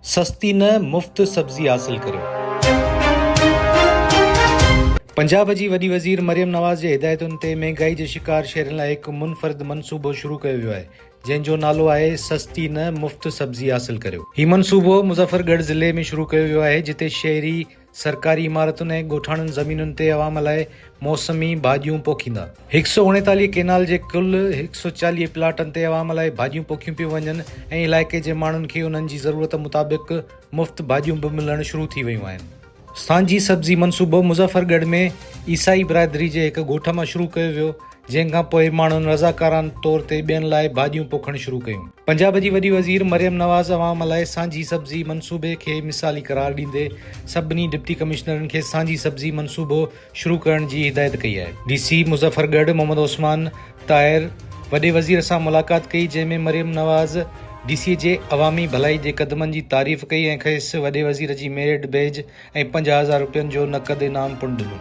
سستي نه مفت سبزي حاصل ڪريو. پنجاب جي وڏي وزير مريم نواز جي هدايتن تي مهنگائي جي شڪار شهرين لاء هڪ منفرد منصوبو شروع ڪيو ويو آهي جنهن جو نالو آهي سستي نه مفت سبزي حاصل ڪريو. هي منصوبو مظفر ڳڙهه ضلعي ۾ شروع ڪيو ويو آهي جتي شهري سرڪاري عمارتن ۽ ڳوٺاڻن زمينن تي عوام لاء موسمي ڀاڄيون پوکيندا. 139 ڪينال جي ڪل 140 پلاٽن تي عوام لاء ڀاڄيون پوکيون پيون وڃن ۽ علائقي جي ماڻهن کي انهن جي ضرورت مطابق مفت ڀاڄيون به ملڻ شروع ٿي ويون آهن. سانجهي سبزي منصوبو مظفر ڳڙهه ۾ عيسائي برادري جي هڪ ڳوٺ مان شروع ڪيو ويو، جنهن کان پوء ماڻهن رضاڪارانه طور تي ٻين لاء ڀاڄيون پوکڻ شروع ڪيون. پنجاب جي وڏي وزير مريم نواز عوام لاء سانجهي سبزي منصوبي کي مثالي قرار ڏيندي سڀني ڊپٽي ڪمشنرن کي سانجهي سبزي منصوبو شروع ڪرڻ جي هدايت ڪئي آهي. ڊي سي مظفر ڳڙهه محمد عثمان طاهر وڏي وزير سان ملاقات ڪئي جنهن ۾ مريم نواز ڊي سي جي عوامي ڀلائي جي قدمن جي تعريف ڪئي ۽ کيس وڏي وزير جي ميرٽ بيج ۽ 50,000 رپين جو نقد انعام پڻ ڏنو.